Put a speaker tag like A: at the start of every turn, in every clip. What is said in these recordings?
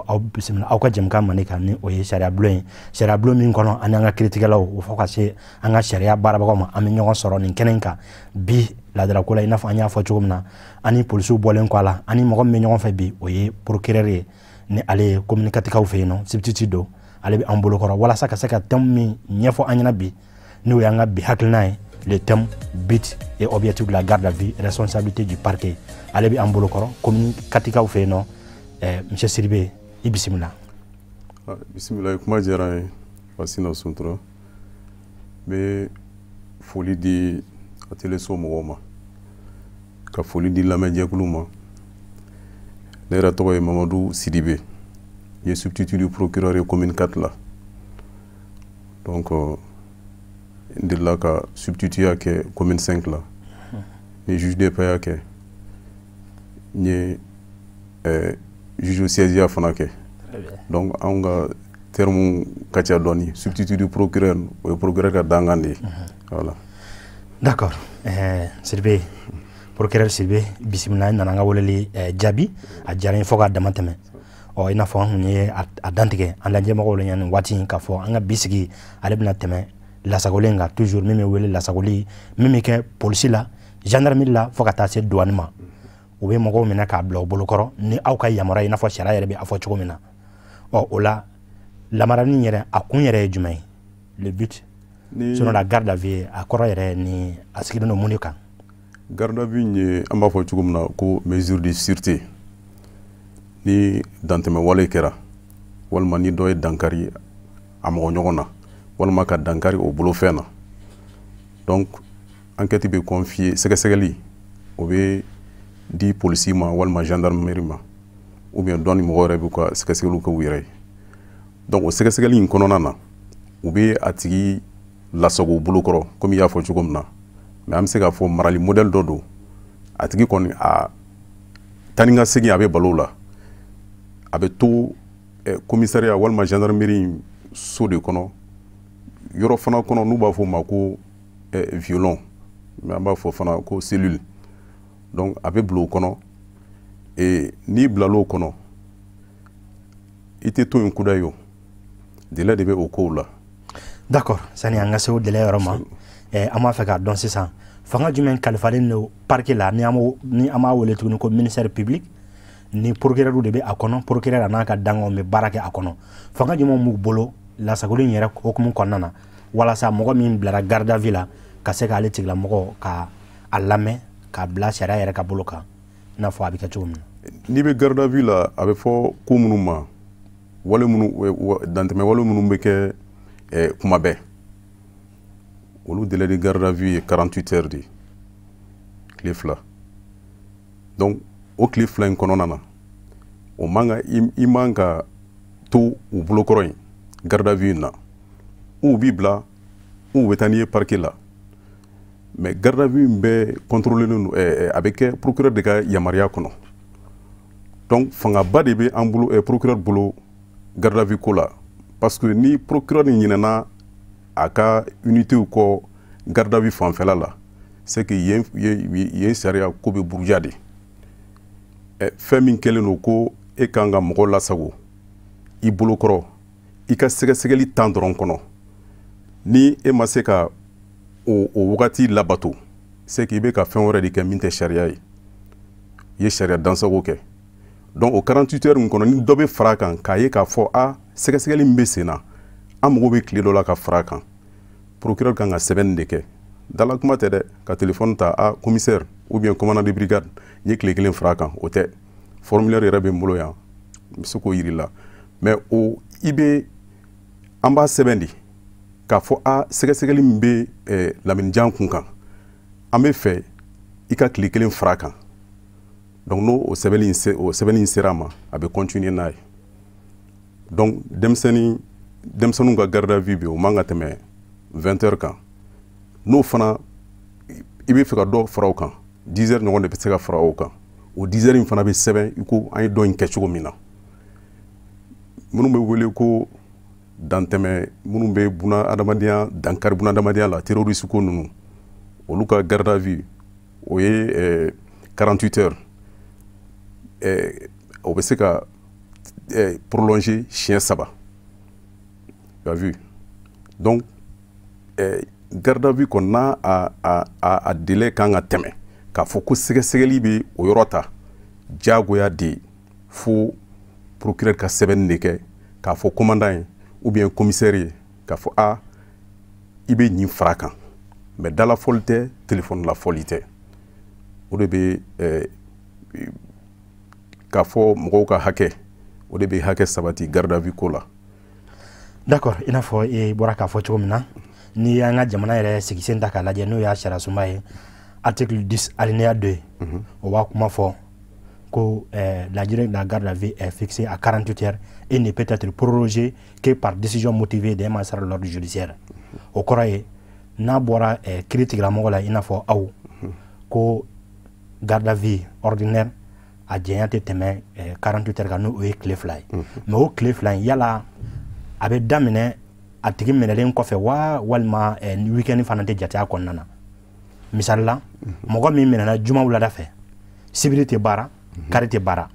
A: Aw bisimila aw ka jɛmukan mandi kan, ni o ye sariya bulon ye. Sariya bulon min kɔnɔ, ani an ka kiiritigɛlaw, o fɔ ka se an ka sariya baarabagaw ma, an bɛ ɲɔgɔn sɔrɔ nin kɛnɛ in kan bi laadalako la. I n'a fɔ an y'a fɔ cogo min na, ani polisiw bɔlen kɔ a la, ani mɔgɔ min bɛ ɲɔgɔn fɛ bi, o ye procureur ye, ni ale ye commune katikaw fɛ yen nɔ, substitut don. Ale bɛ an bolo kɔrɔ walasa ka se ka thème min ɲɛfɔ an ɲɛna bi, n'o y'an ka bi hakilina ye, le thème « But et objectif de la garde à vue, responsabilité du parquet ». Ale bɛ an bolo kɔrɔ commune katikaw fɛ yen nɔ. Monsieur Sidibe, i bisimila.
B: Bisimila, kuma diyara n ye, Basina Suntura. N bɛ foli di a teleso mɔgɔw ma, ka foli di lamɛnjɛkulu ma. Ne yɛrɛ tɔgɔ ye Mamadu Sidibe, n ye substitut du procureur ye commune 4 la. Donc n delila ka substitut ya kɛ commune 5 la, n ye juge de paix ya kɛ, n ye juge au siège ya fana kɛ. Donc anw ka terme ka ca dɔɔni. Substitut du procureur, o ye procureur ka dangan de ye, voilà.
A: D'accord, Sidibe, procureur Sidibe, bisimila. I nana an ka weleli jaabi, a diyara n ye fo k'a dama tɛmɛ. Ɔ, i n'a fɔ an kun ye a dantigɛ an lajɛmɔgɔw la nin waati in, k'a fɔ an ka bi sigi, ale bɛna tɛmɛ lasagoli in kan toujours, min bɛ wele lasagoli, min bɛ kɛ polisi la, gendarmerie la, fo ka taa se douane ma. U bɛ mɔgɔw minɛ k'a bila u bolokɔrɔ ni aw ka yamaruya, i n'a fɔ sariya yɛrɛ bɛ a fɔ cogo min na. Ɔ, o la, lamarali yɛrɛ, a kun yɛrɛ ye jumɛn ye, le but? Sinon la garde à vue, a kɔrɔ yɛrɛ ni a sigilen don mun de kan?
B: Garde à vue ye, an b'a fɔ cogo min na ko mesure de sûreté. Ni dantɛmɛ wale kɛra, walima ni dɔ ye dankari a mɔgɔ ɲɔgɔn na, walima ka dankari o bolofɛn na, donc enquête bɛ confier, sɛgɛsɛgɛli o bɛ di polisi ma walima gendarmerie ma, ou bien dɔ ni mɔgɔ yɛrɛ b'u ka sɛgɛsɛgɛliw kɛ u yɛrɛ ye. Donc o sɛgɛsɛgɛli in kɔnɔna na, u bɛ a tigi lasago u bolokɔrɔ, komi i y'a fɔ cogo min na. Mais an bɛ se k'a fɔ marali modèle dɔ don. A tigi kɔni, a taa ni ka segin, a bɛ balo la, a bɛ to commissariat walima gendarmerie so de kɔnɔ, yɔrɔ fana kɔnɔ n'u b'a fɔ o ma ko violon, mais an b'a fɔ fana ko cellule. Donc a bɛ bila o kɔnɔ. N'i bilal'o kɔnɔ, i tɛ to yen kudayi, o délai de bɛ o kow la.
A: D'accord, sani an ka se o délai yɔrɔ ma, an b'a fɛ k'a dɔn sisan, fanga jumɛn kalifalen don parquet la, ni an b'a wele tuguni ko ministère public, ni procureur de bɛ a kɔnɔ? Procureur a n'a ka danganw bɛ baara kɛ a kɔnɔ. Fanga jumɛn b'u bolo lasagoli in yɛrɛ hukumu kɔnɔna na, walasa mɔgɔ min bilara garde à vue la, ka se k'ale tigilamɔgɔ ka a lamɛn, k'a bila sariya yɛrɛ ka bolo kan, i n'a fɔ a bɛ kɛ cogo min na?
B: N'i bɛ garde à vue la, a bɛ fɔ ko minnu ma, wale minnu, dantɛmɛ wale minnu bɛ kɛ kuma bɛɛ, olu délai de garde à vue ye 48 heures de ye, tile 2. Donc o tile 2 in kɔnɔna na, o man ka, i man ka to u bolokɔrɔ yen garde à vue in na. U b'i bila, u bɛ taa n'i ye parquet la. Mais garde à vue in bɛɛ contrôlé don, a bɛ kɛ procureur de ka yamaruya kɔnɔ. Donc fangaba de bɛ an bolo, procureur bolo, garde à vue ko la, parce que ni procureur ɲinɛna a ka unité kɔ garde à vue fanfɛla la, c'est que yen yen sariya ko bɛ buruja de. Fɛn min kɛlen don ko e kan ka mɔgɔ lasago i bolokɔrɔ i ka sɛgɛsɛgɛli tan dɔrɔn kɔnɔ, ni e ma se ka o wagati labato, c'est que i bɛ ka fɛn wɛrɛ de kɛ min tɛ sariya ye, i ye sariya dansago kɛ. Donc o 48 heures in kɔnɔ, ni dɔ bɛ fara a kan, k'a ye k'a fɔ a sɛgɛsɛgɛli min bɛ sen na, an mago bɛ tile dɔ la ka fara a kan, procureur kan ka sɛbɛnni de kɛ. Dala kuma tɛ dɛ, ka téléphone ta, a commissaire ou bien commandant de brigade, n ye tile 1 fara a kan, o tɛ. Formulaire yɛrɛ bɛ n bolo yan, n bɛ se k'o yir'i la. Mais o i bɛ, an b'a sɛbɛn de k'a fɔ a sɛgɛsɛgɛli min bɛ Lamini kun kan, an bɛ fɛ i ka tile 1 fara a kan. Donc n'o o sɛbɛnni, o sɛbɛnni in sera a ma, a bɛ continuer n'a ye. Donc denmisɛnninw ka garde à vue bɛ yen, o man ka tɛmɛ 20 heures kan. N'o fana i bɛ fɛ ka dɔ fara o kan, 10 heures ɲɔgɔn de bɛ se ka fara o kan. O 10 heures in fana bɛ sɛbɛn i ko an ye dɔ in kɛ cogo min na. Minnu bɛ wele ko dantɛmɛ, minnu bɛ buna adamadenya dankari, buna adamadenya la, terroriste ko ninnu, olu ka garde à vue o ye 48 heures. O bɛ se ka prolonger siɲɛ 3. Tu as vu? Donc garde à vue kɔni, n'a a délai kan ka tɛmɛ k'a fɔ ko sɛgɛsɛgɛli bɛ o yɔrɔ ta, diyagoya de fo procureur ka sɛbɛnni de kɛ k'a fɔ commandant ye ou bien commissaire ye k'a fɔ a i bɛ nin fara kan. Mais dalafɔli tɛ, téléphone lafɔli tɛ. O de bɛ k'a fɔ mɔgɔw ka hakɛ, o de bɛ hakɛ sabati garde à vue ko la.
A: D'accord. I n'a fɔ i bɔra k'a fɔ cogo min na, n'i y'an ka jamana yɛrɛ sigisen ta k'a lajɛ, n'o y'a sariyasunba ye, article 10 alinéa 2, o b'a kuma fɔ ko la durée de la garde à vue est fixée à 48 heures et ne peut être prorogée que par décision motivée d'un magistrat de l'ordre judiciaire. O kɔrɔ ye, n'a bɔra kiiri tigilamɔgɔ la, i n'a fɔ aw, ko garde à vue ordinaire a janya tɛ tɛmɛ 48 heures kan, n'o ye tile 2 ye. Mais o tile 2 in, yala a bɛ daminɛ a tigi minɛlen kɔfɛ wa, walima week-end fana tɛ jate a kɔnɔna na? Misali la, mɔgɔ min minɛna juma wulada fɛ, sibiri tɛ baara, kari tɛ baara,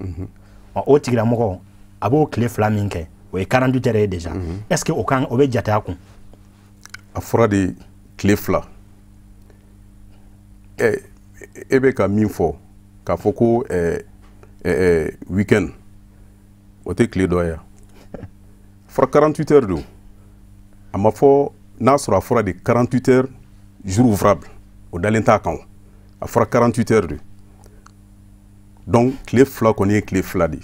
A: o tigilamɔgɔ a b'o tile 2 min kɛ, o ye 48 heures ye déjà. Est ce que o kan o bɛ jate a kun?
B: A fɔra de tile 2. E bɛ ka min fɔ k'a fɔ ko week-end, o tɛ tile dɔ ye. Fɔra 48 heures don. A ma fɔ n'a sɔrɔ a fɔra de 48 heures jour ouvrable, o dalen t'a kan. A fɔra 48 heures de. Donc tile 2 kɔni ye tile 2 de.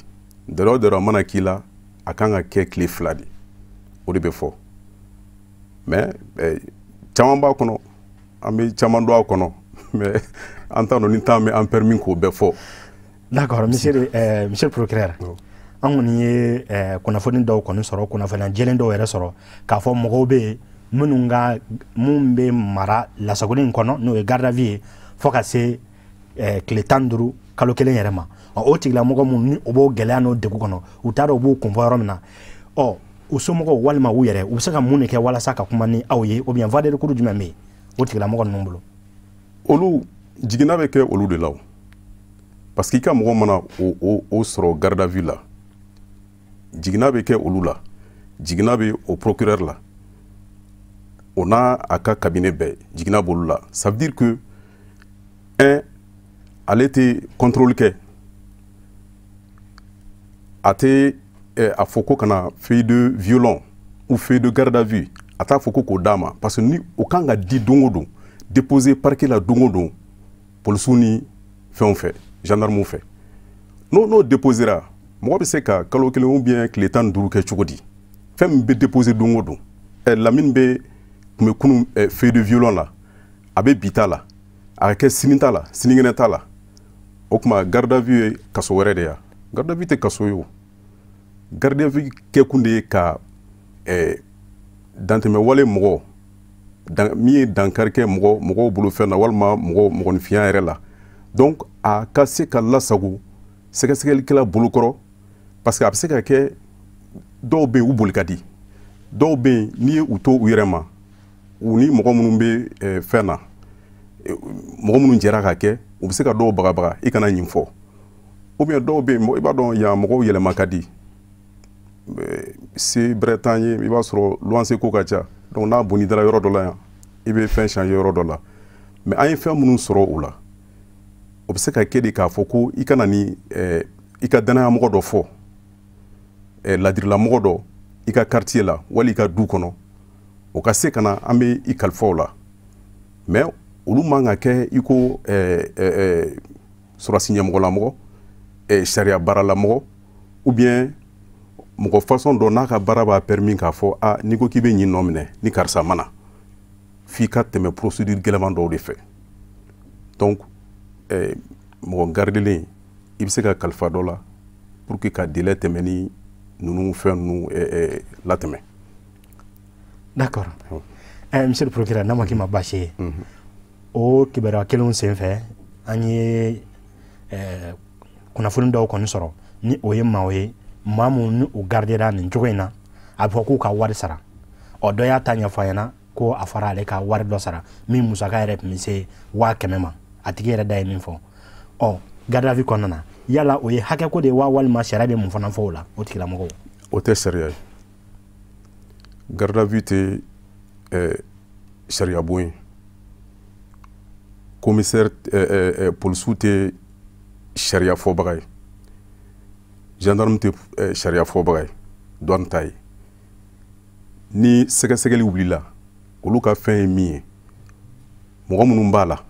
B: Dɛrɛ o dɛrɛ mana k'i la, a kan ka kɛ tile 2 de, o de bɛ fɔ. Mais caman b'a kɔnɔ, an bɛ caman dɔn a kɔnɔ, mais an t'a dɔn ni temps bɛ an permis k'o bɛɛ fɔ.
A: D'accord, monsieur le procureur. An kɔni ye kunnafoni dɔw kɔni sɔrɔ, kunnafoniya jɛlen dɔw yɛrɛ sɔrɔ k'a fɔ mɔgɔw bɛ yen minnu ka mun bɛ mara lasagoli in kɔnɔ, n'o ye garde à vue ye, fo ka se tile 15, kalo 1 yɛrɛ ma. O tigilamɔgɔ minnu ni o b'o gɛlɛya n'o degun kɔnɔ, u t'a dɔn u b'u kun fɔ yɔrɔ min na, ɔ u somɔgɔw walima u yɛrɛ, u bɛ se ka mun de kɛ walasa ka kuma ni aw ye, ou bien voie de recours jumɛn bɛ yen o tigilamɔgɔ ninnu bolo?
B: Olu jiginna bɛ kɛ olu de la o, parce que i ka mɔgɔ mana o sɔrɔ garde à vue la, jiginna bɛ kɛ olu la, jiginna bɛ o procureur la, o n'a a ka cabinet bɛɛ, jiginna b'olu la. Ça veut dire que un, ale tɛ contrôle kɛ, a tɛ a fɔ ko kana feuille de violon ou feuille de garde à vue, a t'a fɔ ko k'o d'a ma, parce que ni o kan ka di don o don, déposer parquet la don o don, polisiw ni fɛnw fɛ, gendarmew fɛ. N'o déposera, mɔgɔ bɛ se ka kalo 1 ou bien tile 15 kɛ cogo di, fɛn min bɛ déposer don o don? Lamine bɛ tun bɛ kunun feuille de violon la, a bɛ bi ta la, a ka kɛ sini ta la, sinikɛnɛ ta la. O tuma garde à vue ye kaso wɛrɛ de ya? Garde à vue tɛ kaso ye. O garde à vue kɛkun de ye ka dantɛmɛ wale mɔgɔ min ye dankari kɛ mɔgɔw bolofɛn na, walima mɔgɔ mɔgɔninfinya yɛrɛ la, donc a ka se ka lasago sɛgɛsɛgɛlikɛla bolokɔrɔ, parce que a bɛ se ka kɛ dɔw bɛ yen, u boli ka di, dɔw bɛ yen, n'i ye u to u yɛrɛ ma, u ni mɔgɔ minnu bɛ fɛn na, mɔgɔ minnu jɛra ka kɛ, u bɛ se ka dɔw bagabaga i kana nin fɔ, ou bien dɔw bɛ yen, i b'a dɔn yan mɔgɔw yɛlɛma ka di, se bɛrɛ t'an ye, i b'a sɔrɔ luwanse ko ka ca, donc n'a bonni dara yɔrɔ dɔ la yan, i bɛ fɛn changer yɔrɔ dɔ la. Mais an ye fɛn minnu sɔrɔ o la, o bɛ se ka kɛ de k'a fɔ ko i kana ni i ka danayamɔgɔ dɔ fɔ, ladirimɔgɔ dɔ i ka quartier la wali i ka du kɔnɔ, o ka se ka na, an bɛ i kalifa o la. Mais olu man ka kɛ i ko sɔrɔdasi ɲɛmɔgɔlamɔgɔ, sariya baaralamɔgɔ, ou bien mɔgɔ façon dɔ n'a ka baara b'a permis k'a fɔ a n'i ko k'i bɛ ɲin nɔ minɛ ni karisa ma na, f'i ka tɛmɛ procédure gɛlɛman dɔw de fɛ. Donc mɔgɔ garidelen, i bɛ se ka kalifa dɔ la pour que ka délai tɛmɛ ni ninnu fɛn ninnu latɛmɛ.
A: D'accord. Monsieur le procureur, n'a ma k'i ma baasi ye, o kibaruya kelenw senfɛ, an ye kunnafoni dɔw kɔni sɔrɔ, ni o ye maaw ye, maa minnu ni u gardera nin cogo in na, a bɛ fɔ k'u ka wari sara. Ɔ dɔ y'a ta ɲɛfɔ a ɲɛna ko a fɔra ale ka wari dɔ sara min musaka yɛrɛ tun bɛ se 100 000 ma, a tigi yɛrɛ da ye min fɔ. Ɔ garde à vue kɔnɔna na, Yala o ye hakɛ ko de ye wa, walima sariya bɛ mun fana fɔ o la, o tigilamɔgɔw?
B: O tɛ sariya ye. Garde à vue tɛ sariya bon ye. Commissaire, polisiw tɛ sariya fɔbaga ye, gendarme tɛ sariya fɔbaga ye, douane ta ye. Ni sɛgɛsɛgɛli wulila, olu ka fɛn ye min ye, mɔgɔ minnu b'a la,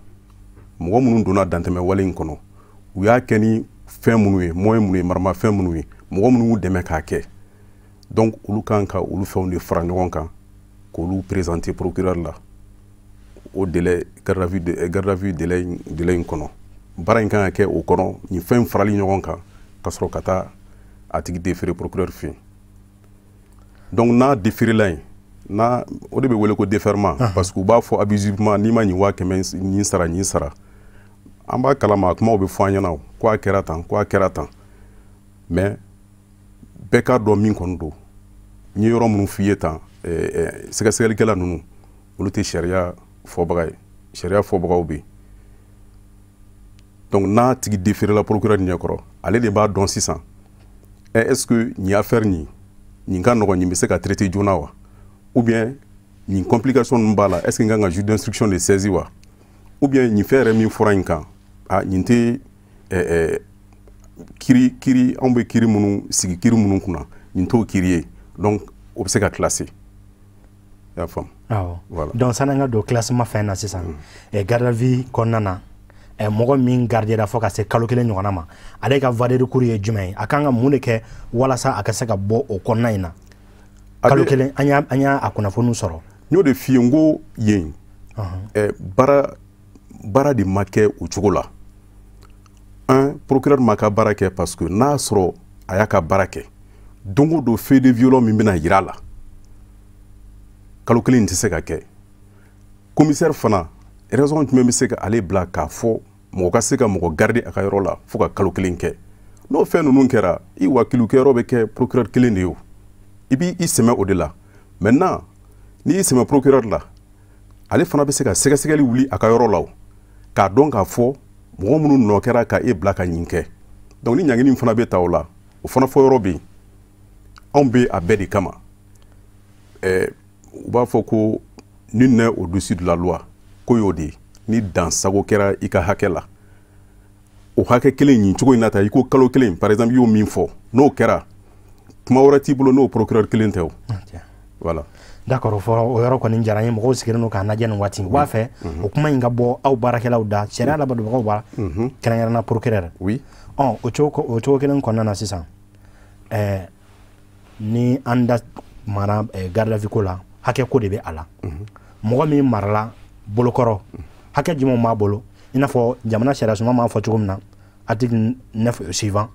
B: mɔgɔ minnu donna dantɛmɛ wale in kɔnɔ, u y'a kɛ ni fɛn minnu ye, moyen minnu ye, maramafɛn minnu ye, mɔgɔ minnu y'u dɛmɛ k'a kɛ, donc olu kan ka olu fɛnw de fara ɲɔgɔn kan k'olu présenter procureur la o délai, garde à vue délai in kɔnɔ. Baara in kan ka kɛ o kɔnɔ, nin fɛn farali ɲɔgɔn kan ka sɔrɔ ka taa a tigi déférer procureur fɛ yen. Donc n'a déféré la yen, n'a o de bɛ wele ko déferment, parce que u b'a fɔ abusivement, n'i ma nin 100 000 nin sara, nin sara, an b'a kalama, a kumaw bɛ fɔ an ɲɛna ko a kɛra tan, ko a kɛra tan. Mais bɛɛ k'a dɔn min kɔni don, n ye yɔrɔ minnu f'i ye tan, sɛgɛsɛgɛlikɛla ninnu, olu tɛ sariya fɔbaga ye, sariya fɔbagaw bɛ yen. Donc n'a tigi déféré la procureur ɲɛkɔrɔ, ale de b'a dɔn sisan, est ce que nin affaire nin ka nɔgɔn, nin bɛ se ka traiter joona wa, ou bien nin complication ninnu b'a la, est ce que n kan ka juge d'instruction de saisir wa, ou bien nin fɛn yɛrɛ min fɔra nin kan, a nin tɛ kiri, anw bɛ kiri minnu sigi, kiri minnu kunna, nin t'o kiri ye, donc o bɛ se ka classer, i y'a faamu?
A: Awɔ.
B: Voilà.
A: Donc sani an ka don classement fɛn na sisan, garde à vue kɔnɔna na, mɔgɔ min gardera fo ka se kalo 1 ɲɔgɔnna ma, ale ka voie de recours ye jumɛn ye? A kan ka mun de kɛ walasa a ka se ka bɔ o kɔnɔna in na? Kalo 1, an y'a a kunnafoniw sɔrɔ.
B: N y'o de f'i ye, n ko yen baara de ma kɛ o cogo la. Un procureur ma ka baara kɛ, parce que n'a sɔrɔ a y'a ka baara kɛ, don o don fait de violon min bɛna yira a la, kalo 1 in tɛ se ka kɛ. Commissaire fana, raison jumɛn bɛ se ka ale bila k'a fɔ mɔgɔ ka se ka mɔgɔ garder a ka yɔrɔ la fo ka kalo 1 kɛ? N'o fɛn ninnu kɛra, i wakilu kɛyɔrɔ bɛ kɛ procureur kelen de ye o, i b'i sɛmɛ o de la. Maintenant n'i y'i sɛmɛ procureur la, ale fana bɛ se ka sɛgɛsɛgɛli wuli a ka yɔrɔ la o, k'a dɔn k'a fɔ mɔgɔ minnu nɔ kɛra ka e bila ka nin kɛ. Donc ni ɲangini fana bɛ ta o la, o fana fɔ yɔrɔ bɛ yen. Anw bɛ a bɛɛ de kama. U b'a fɔ ko nul n'est au-dessus de la loi, ko y'o de ye. Ni dansago kɛra i ka hakɛ la, o hakɛ kelen nin cogo in na ta, i ko kalo 1 par exemple, i y'o min fɔ, n'o kɛra, kuma wɛrɛ t'i bolo n'o procureur kelen tɛ o. Voilà.
A: D'accord, o fɔra, o yɔrɔ kɔni diyara n ye. Mɔgɔw sigilen don k'a lajɛ nin waati, u b'a fɛ o kuma in ka bɔ aw baarakɛlaw da, sariya labatobagaw b'a, kɛrɛnkɛrɛnna procureur. Ɔ, o cogo kelen kɔnɔna na sisan, ni an da mara garde à vue ko la, hakɛ ko de bɛ a la. Mɔgɔ min marala bolokɔrɔ, hakɛ jumɛn b'a bolo? I n'a fɔ jamana sariya sunba m'a fɔ cogo min na, article 9 suivant,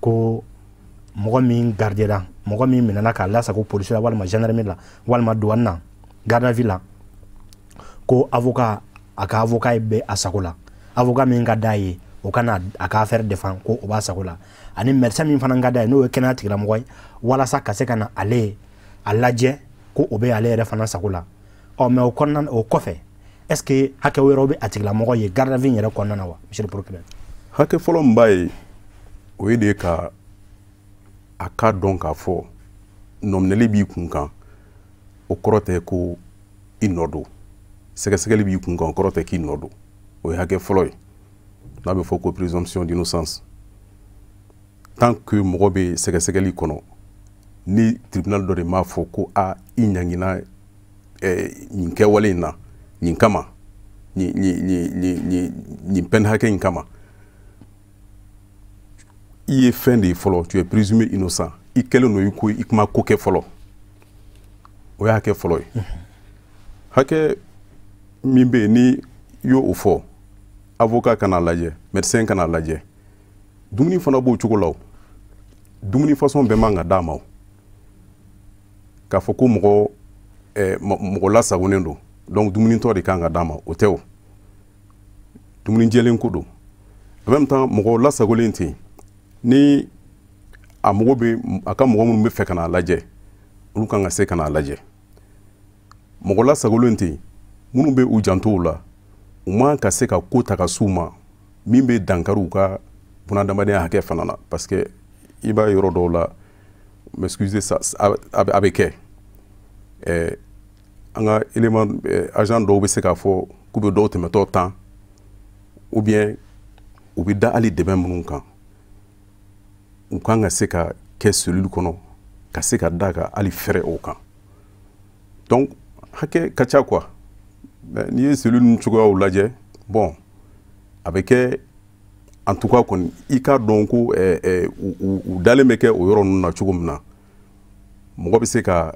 A: ko mɔgɔ min gardera, mɔgɔ min minɛna k'a lasago polisi la walima gendarmerie la walima douane na, garde à vue la, ko avocat, a ka avocat bɛ a sago la, avocat min ka d'a ye, o ka na a ka affaire défend, ko o b'a sago la, ani médecin min fana ka d'a ye, n'o ye kɛnɛya tigilamɔgɔ ye, walasa ka se ka na ale a lajɛ, ko o bɛ ale yɛrɛ fana sago la. Ɔ, mais o kɔnɔna, o kɔfɛ, est ce que hakɛ wɛrɛw bɛ a tigilamɔgɔ ye garde à vue in yɛrɛ kɔnɔna na wa, monsieur le procureur?
B: Hakɛ fɔlɔ min b'a ye, o ye de ka a k'a dɔn k'a fɔ nɔminɛli b'i kun kan, o kɔrɔ tɛ ko i nɔ don. Sɛgɛsɛgɛli b'i kun kan, o kɔrɔ tɛ k'i nɔ don. O ye hakɛ fɔlɔ ye, n'a bɛ fɔ ko présomption d'innocence. Tant que mɔgɔ bɛ sɛgɛsɛgɛli kɔnɔ, ni tribunal dɔ de m'a fɔ ko a i ɲangina nin kɛwale in na, nin kama, nin peine hakɛ in kama, i ye fɛn de ye fɔlɔ, tu es présumé innocent, i kɛlen don i ko i kuma ko kɛ fɔlɔ. O ye hakɛ fɔlɔ ye. Hakɛ min bɛ yen ni i y'o o fɔ, avocat kana lajɛ, médecin kana lajɛ, dumuni fana b'o cogo la. O dumuni façon bɛɛ man ka d'a ma. O k'a fɔ ko mɔgɔ lasagonnen don, donc dumunitɔ de kan ka d'a ma, o tɛ. O dumuni jɛlen ko don. En même temps, mɔgɔ lasagolen ten, ni a mago bɛ a ka mɔgɔ minnu bɛ fɛ ka n'a lajɛ, olu kan ka se ka n'a lajɛ. Mɔgɔ lasagolen ten, minnu bɛ u janto u la, u man ka se ka ko ta ka s'u ma min bɛ dankari u ka Bunadamadenya hakɛ fana na, parce que i b'a yɔrɔ dɔw la, m'excusez, ça a bɛ kɛ, an ka élément agent dɔw bɛ se k'a fɔ k'u bɛ dɔw tɛmɛtɔ tan, ou bien u bɛ da hali dɛmɛ minnu kan, u kan ka se ka kɛ cellule kɔnɔ ka se ka da ka hali fɛrɛ o kan. Donc hakɛ ka ca quoi. Mais n'i ye cellule ninnu cogoyaw lajɛ, bon, a bɛ kɛ, en tout cas kɔni, i k'a dɔn ko u dalen bɛ kɛ o yɔrɔ ninnu na cogo min na, mɔgɔ bɛ se ka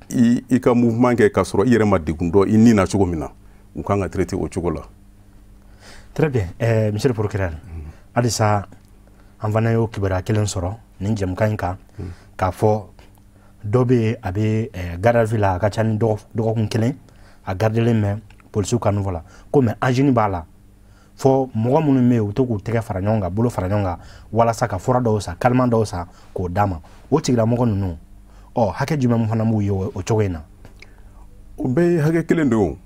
B: i ka mouvement kɛ k'a sɔrɔ i yɛrɛ ma degun dɔn i ni na cogo min na, u kan ka traiter o cogo la.
A: Très bien, monsieur le procureur. Halisa an fana y'o kibaruya kelen sɔrɔ nin jɛmukan in kan, k'a fɔ dɔ bɛ yen, a bɛ garde à vue la, a ka ca ni dɔgɔkun kelen, a gardelen bɛ polisiw ka niveau la ko, mais angine b'a la, fɔ mɔgɔ minnu bɛ yen, u to k'u tɛgɛ fara ɲɔgɔn kan, bolo fara ɲɔgɔn kan, walasa ka fura dɔw san, calmant dɔw san k'o d'a ma. O tigilamɔgɔ ninnu, ɔ, hakɛ jumɛn fana b'u ye o cogo in na?
B: O bɛɛ ye hakɛ kelen de ye o.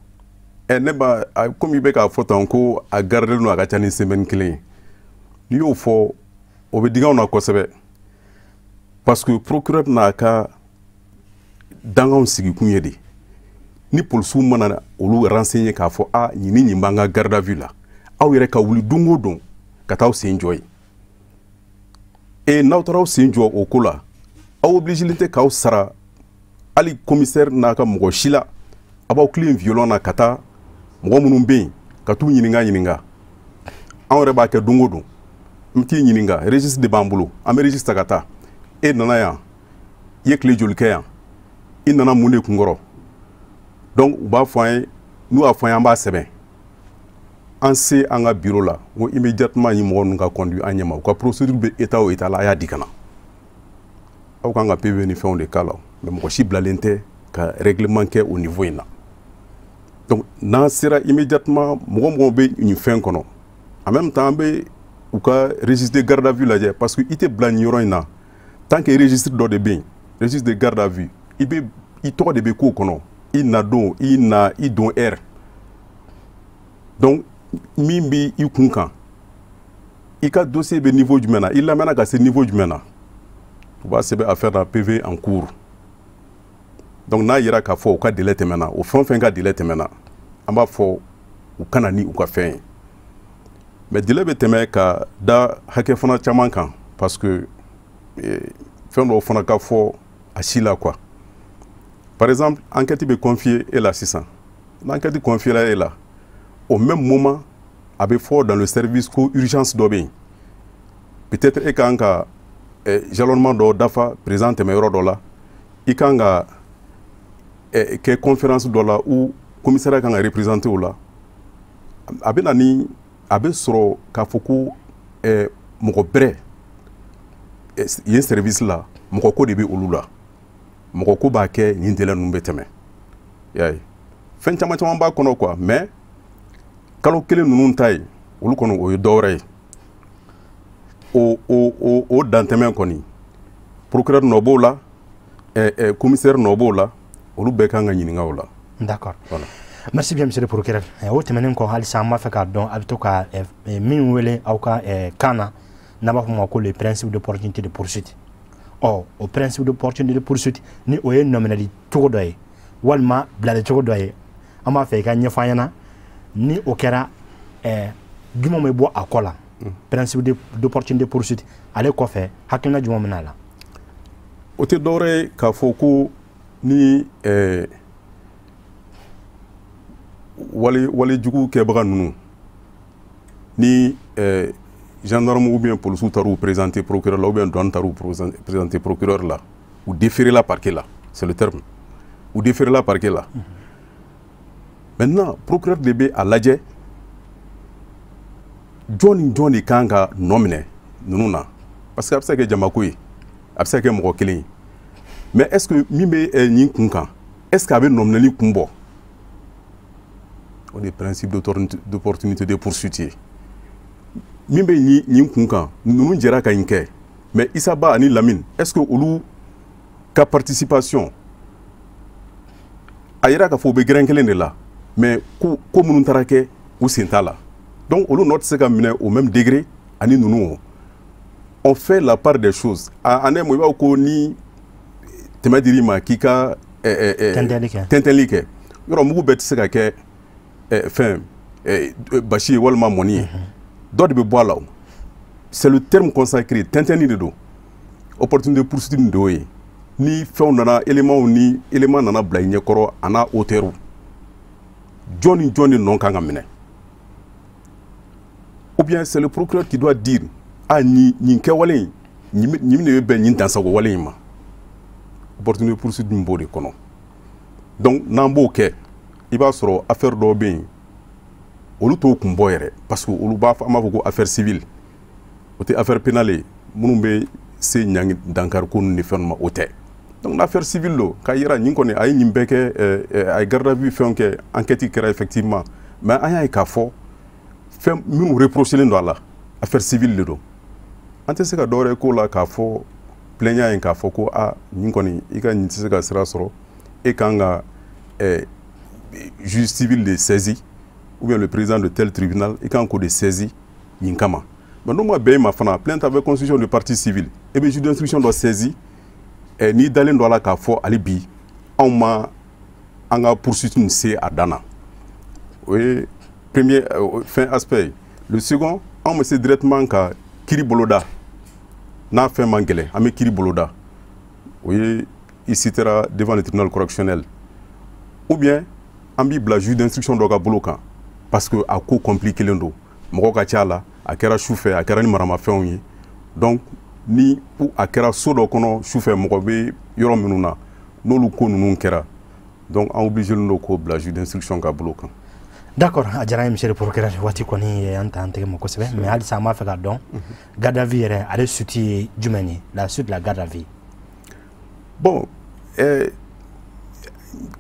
B: Ne b'a komi i bɛ k'a fɔ tan ko a gardelen don, a ka ca ni semaine kelen ye. N'i y'o fɔ, o bɛ digi anw na kosɛbɛ, parce que procureur n'a ka danganw sigikun ye de, ni polisiw mana olu renseigner k'a fɔ a nin ni nin b'an ka garde à vue la, aw yɛrɛ ka wuli don o don ka taa aw sen jɔ yen. E n'aw taara aw sen jɔ o ko la, aw obligé tɛ k'aw sara hali commissaire n'a ka mɔgɔ si la. A b'aw tilen violon na ka taa mɔgɔ minnu bɛ yen ka t'u ɲininka ɲininka. Anw yɛrɛ b'a kɛ don o don, n bɛ t'i ɲininka, registre de b'an bolo, an bɛ registre ta ka taa. E nana yan, i ye tile joli kɛ yan, i nana mun de kunkɔrɔ? Donc u b'a fɔ an ye, n'u y'a fɔ an ye, an b'a sɛbɛn an se an ka bureau la, n ko immédiatement nin mɔgɔ ninnu ka conduit an ɲɛma, u ka procédure bɛ état o état la, a y'a di ka na. Aw kan ka PV ni fɛnw de k'a la, mais mɔgɔ si bilalen tɛ ka règlement kɛ o niveau in na. Donc n'an sera immédiatement, mɔgɔ mɔgɔ bɛ nin fɛn kɔnɔ, en même temps an bɛ u ka registre de garde à vue lajɛ, parce que i tɛ bila nin yɔrɔ in na tant que registre dɔ de bɛ yen, registre de garde à vue, i bɛ i tɔgɔ de bɛ k'o kɔnɔ, i na don, i na i don heure. Donc min bɛ i kun kan, i ka dossier bɛ niveau jumɛn na, i lamɛnna ka se niveau jumɛn na, u b'a sɛbɛn affaire la PV en cours. Donc n'a yira k'a fɔ u ka délai tɛmɛna, o fɛn o fɛn ka délai tɛmɛna, an b'a fɔ u kana ni u ka fɛn ye. Mais délai bɛ tɛmɛ ka da hakɛ fana caman kan, parce que fɛn dɔw fana ka fɔ a si la quoi. Par exemple, enquête bɛ confier e la sisan, n'enquête confier la e la, au même moment a bɛ fɔ dans le service ko urgence dɔ bɛ yen, peut-être e kan ka jalonnement dɔ dafa président tɛmɛ yɔrɔ dɔ la, i kan ka kɛ conférence dɔ la, ou commissariat kan ka représenter o la. A bɛ na ni a bɛ sɔrɔ k'a fɔ ko mɔgɔ bɛrɛ yen service la, mɔgɔ ko de bɛ olu la, mɔgɔ ko b'a kɛ nin délai ninnu bɛ tɛmɛ. I y'a ye, fɛn caman caman b'a kɔnɔ quoi. Mais kalo kelen ninnu ta ye, olu kɔni, o ye dɔwɛrɛ ye. O dantɛmɛ kɔni, procureur nɔ b'o la, commissaire nɔ b'o la, olu bɛɛ kan ka ɲininka o la.
A: D'accord.
B: Voilà.
A: Merci bien, monsieur le procureur. O tɛmɛnen kɔ, halisa an b'a fɛ k'a dɔn a bɛ to ka min wele aw ka kan na, n'a b'a fɔ o ma ko le principe d'opportunité de poursuite. Ɔ, o principe d'opportunité de poursuite ni, o ye nɔminɛli cogo dɔ ye walima bilali cogo dɔ ye. An b'a fɛ i ka ɲɛfɔ an ɲɛna, ni o kɛra, jumɛn bɛ bɔ a kɔ la? Principe d'opportunité de poursuite ale kɔfɛ, hakilina jumɛn bɛ n'a la?
B: O tɛ dɔwɛrɛ ye k'a fɔ ko ni wale jugu kɛbaga ninnu ni gendarme ou bien policiw taar'u présenter procureur la, ou bien douane taar'u présenter procureur la, u déféré la parquet la, c'est le terme, u déféré la parquet la. Maintenant procureur de bɛ a lajɛ jɔn ni jɔn de kan ka nɔ minɛ ninnu na, parce que a bɛ se ka kɛ jamako ye, a bɛ se ka kɛ mɔgɔ kelen ye, mais est ce que min bɛ nin kun kan, est ce que a bɛ nɔminɛli kun bɔ? O de ye principe d'opportunité de poursuite ye. Min bɛ nin kun kan, ninnu jɛra ka nin kɛ, mais Issa Ba ani Lamine, est ce que olu ka participation a yira k'a fɔ u bɛ gɛrɛn kelen de la, mais ko minnu taara kɛ, u sen t'a la, donc olu nɔ tɛ se ka minɛ au même degré. Ani ninnu, on fait la part des choses. En un mot, i b'a fɔ ko ni tɛmɛ dir'i ma k'i ka
A: tɛntɛnli kɛ.
B: Tɛntɛnli kɛ, yɔrɔ mugu bɛɛ tɛ se ka kɛ fɛn basi ye walima mɔni ye, dɔ de bɛ bɔ a la. O c'est le terme consacré, tɛntɛnni de don. Opportunité de poursuite de y'o ye. Ni fɛnw nana, éléments, ni élément nana bila i ɲɛkɔrɔ, a n'a auteur, jɔn ni jɔn de nɔ kan ka minɛ, ou bien c'est le procureur qui doit dire: ah, nin kɛwale in, nin de bɛ bɛn nin dansago wale in ma. Opportunité de poursuite min b'o de kɔnɔ. Donc n'an b'o kɛ, i b'a sɔrɔ affaire dɔw bɛ yen, olu t'o kun bɔ yɛrɛ, parce que olu b'a fɔ, an b'a fɔ ko affaire civile, o tɛ affaire pénale ye. Minnu bɛ se ɲangi, dankari ko ninnu ni fɛn ma, o tɛ. Donc l'affaire civile don, k'a yira nin kɔni, a ye nin bɛɛ kɛ, a ye garde à vue fɛnw kɛ, enquête kɛra effectivement, mais an y'a ye k'a fɔ fɛn minnu reprochelen don a la, affaire civile de don. An tɛ se ka dɔwɛrɛ k'o la k'a fɔ plaignant ye k'a fɔ ko a nin kɔni, i ka nin tɛ se ka sira sɔrɔ, e kan ka juge civil de saisi ou bien le président de tel tribunal, i kan k'o de saisi nin kama. Mais n'o ma bɛn i ma fana, plainte avec constitution de partie civile, e bɛ juge d'instruction dɔ saisi. N'i dalen don a la k'a fɔ hali bi anw ma an ka poursuite nin se a dan na, o ye premier fɛn aspect ye. Le second, anw bɛ se directement ka kiiri boloda. N'a fɛn man gɛlɛn, an bɛ kiiri boloda, o ye i citera devant le tribunal correctionnel, ou bien an b'i bila juge d'instruction dɔ ka bolo kan, parce que a ko compliqué len don, mɔgɔ ka ca a la, a kɛra su fɛ, a kɛra ni maramafɛnw ye. Donc ni a kɛra so dɔ kɔnɔ su fɛ, mɔgɔ bɛ yɔrɔ minnu na, n'olu ko ninnu kɛra, donc an obligé don k'o bila juge d'instruction ka bolo kan.
A: D'accord, a diyara n ye, monsieur le procureur. Waati kɔni ye an ta an tɛgɛ ma kosɛbɛ, mais halisa an b'a fɛ k'a dɔn, garde à vue yɛrɛ, ale suite ye jumɛn ye, la suite de la garde à vue?
B: Bon,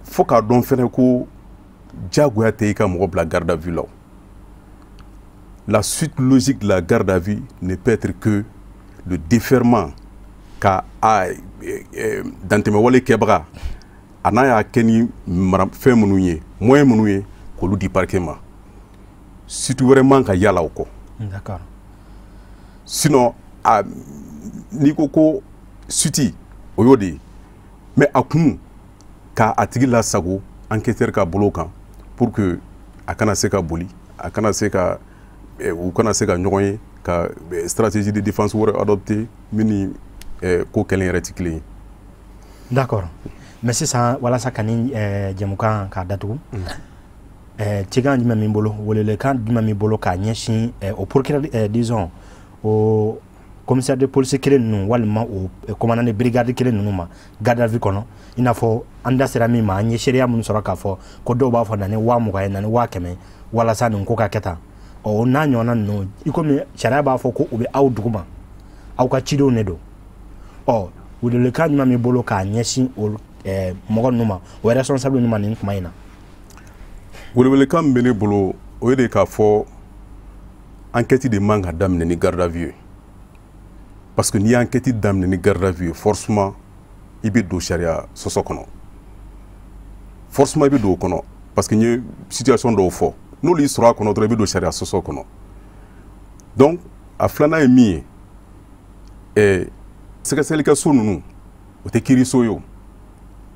B: fo k'a dɔn fɛnɛ ko diyagoya tɛ i ka mɔgɔ bila garde à vue la. La suite logique de la garde à vue ne peut être que le déferment, ka a dantɛmɛwale kɛbaga, a n'a y'a kɛ ni fɛn minnu ye, moyen minnu ye, k'olu di parquet ma. Suite wɛrɛ man ka yala o kɔ. Sinon a n'i ko ko suite, o y'o de ye, mais a kun ka a tigi lasago enquêteur ka bolo kan pour que a kana se ka boli, a kana se ka u kana se ka ɲɔgɔn ye ka stratégie de défense wɛrɛ adopter min ni ko kɛlen yɛrɛ tɛ kelen ye.
A: D'accord, mais sisan, walasa ka ni jɛmukan k'a datugu, cikan jumɛn min bolo, welelekan jumɛn min bolo k'a ɲɛsin o procureur, disons o commissaire de police kelen ninnu, walima o commandant de brigade kelen ninnu ma garde à vue kɔnɔ, i n'a fɔ an da sera min ma, an ye seereya minnu sɔrɔ k'a fɔ ko dɔw b'a fɔ na ni 20 000 ye, na ni 100 000, walasa nin ko ka kɛ tan, ɔ o n'a ɲɔgɔnna ninnu, i komi sariya b'a fɔ ko u bɛ aw duguma, aw ka cidenw de don, ɔ welelekan jumɛn b'i bolo k'a ɲɛsin o mɔgɔ ninnu ma, o responsable ninnu ma nin kuma in na?
B: Welewelekan min bɛ ne bolo, o ye de k'a fɔ enquête de man ka daminɛ ni garde à vue ye, parce que n'i ye enquête daminɛ ni garde à vue ye, forcément i bɛ don sariya sɔsɔ kɔnɔ, forcément i bɛ don o kɔnɔ, parce que n ye situation dɔw fɔ, n'olu y'i sɔrɔ a kɔnɔ dɔrɔn, i bɛ don sariya sɔsɔ kɔnɔ. Donc a filanan ye min ye, sɛgɛsɛgɛlikɛso ninnu, o tɛ kiiriso ye. O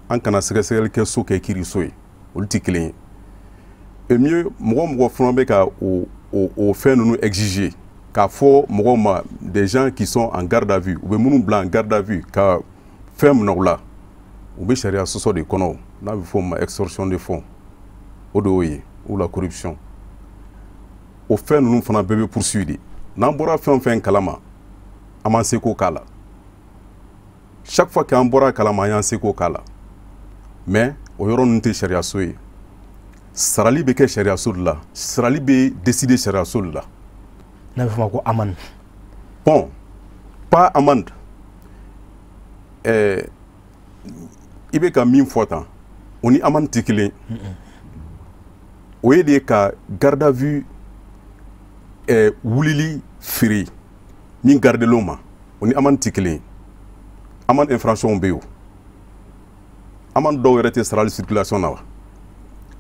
B: an kana sɛgɛsɛgɛlikɛso kɛ kiiriso ye, olu tɛ kelen ye. Et mieux, mɔgɔ mɔgɔ fana bɛ ka o fɛn ninnu exiger k'a fɔ mɔgɔw ma, des gens qui sont en garde à vue, u bɛ minnu bila en garde à vue ka fɛn minɛ u la, u bɛ sariya sɔsɔ de kɔnɔ, n'a bɛ fɔ o ma extorsion de fonds, o de y'o ye, ou la corruption. O fɛn ninnu fana bɛɛ bɛ poursuivre de. N'an bɔra fɛn o fɛn kalama, an m'an seko k'a la. Chaque fois qu'an bɔra a kalama, an y'an seko k'a la, mais o yɔrɔ ninnu tɛ sariyaso ye. Sarali bɛ kɛ sariyaso de la, sarali bɛ décider sariyaso de la.
A: N'a bɛ fɔ o ma ko amende.
B: Bon, pas amende. I bɛ ka min fɔ tan, o ni amende tɛ kelen. O ye de ka garde à vue wulili feere min gardelenw ma, o ni amende tɛ kelen ye. Amende infraction bɛ yen, o amende dɔw yɛrɛ tɛ sarali circulation na wa,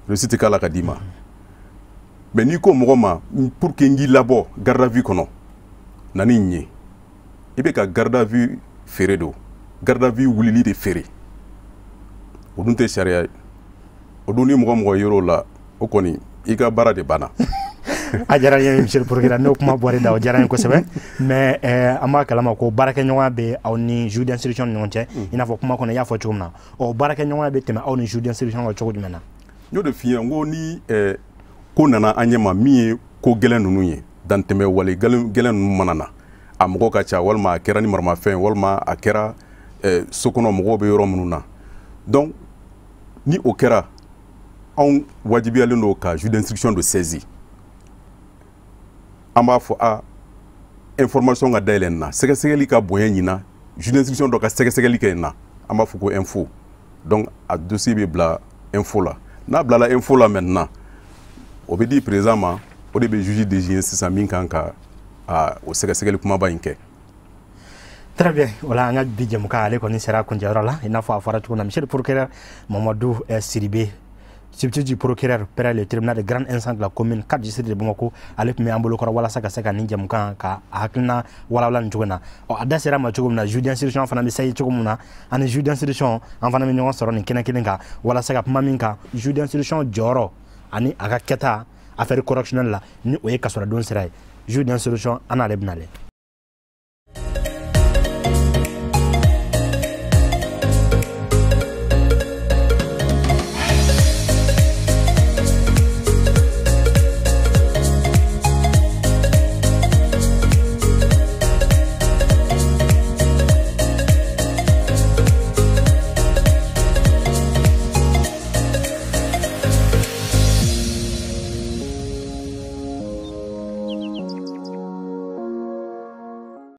B: reçu tɛ k'a la ka d'i ma. Mais n'i ko mɔgɔ ma pour que n k'i labɔ garde à vue kɔnɔ Na ni nin ye, i bɛ ka garde à vue feere don, garde à vue wulili de feere. O dun tɛ sariya ye. O dun, ni mɔgɔ mɔgɔ yer'o la, o kɔni, i ka baara de banna.
A: A diyara n ye, monsieur le procureur. N'o kuma bɔra i da, o diyara n ye kosɛbɛ. Mais an b'a kalama ko baarakɛɲɔgɔnya bɛ aw ni juge d'instruction ni ɲɔgɔn cɛ, i n'a fɔ kuma kɔnɔ i y'a fɔ cogo min na. Ɔ, baarakɛɲɔgɔnya bɛ tɛmɛ aw ni juge d'instruction kan cogo jumɛn na?
B: N y'o de f'i ye, n ko ni ko nana an ɲɛ ma, min ye ko gɛlɛn ninnu ye, dantɛmɛ wale gɛlɛn ninnu mana na, a mɔgɔ ka ca, walima a kɛra ni maramafɛn, walima a kɛra so kɔnɔ, mɔgɔw bɛ yɔrɔ minnu na, donc ni o kɛra, anw wajibiyalen don ka juge d'instruction de saisir. An b'a fɔ a information ka dayɛlɛ nin na, sɛgɛsɛgɛli ka bonya ɲina, juge d'instruction dɔ ka sɛgɛsɛgɛli kɛ nin na. An b'a fɔ ko info. Donc a dossier bɛ bila info la. N'a bilala info la, maintenant o bɛ di président ma, o de bɛ juge désigner sisan min kan ka o sɛgɛsɛgɛli kumaba in kɛ.
A: Très bien. Voilà, an ka bi jɛmukan, ale kɔni sera kuncɛyɔrɔ la. I n'a fɔ a fɔra cogo min na, monsieur le procureur Mamadu Sidibe, substitut du procureur près le tribunal de grande instance de la commune 4 district de Bamako, ale tun bɛ an bolo kɔrɔ walasa ka se ka nin jɛmukan ka a hakilina walawala nin cogo in na. Ɔ, a da sera ma cogo min na, juge d'instruction fana bɛ sayi cogo min na, ani juge d'instruction an fana bɛ ɲɔgɔn sɔrɔ nin kɛnɛ kelen kan walasa ka kuma min kan, juge d'instruction jɔyɔrɔ ani a ka kɛta affaire correctionnelle la, ni o ye kasoladon sira ye. Juge d'instruction, an n'ale bɛna lɛ.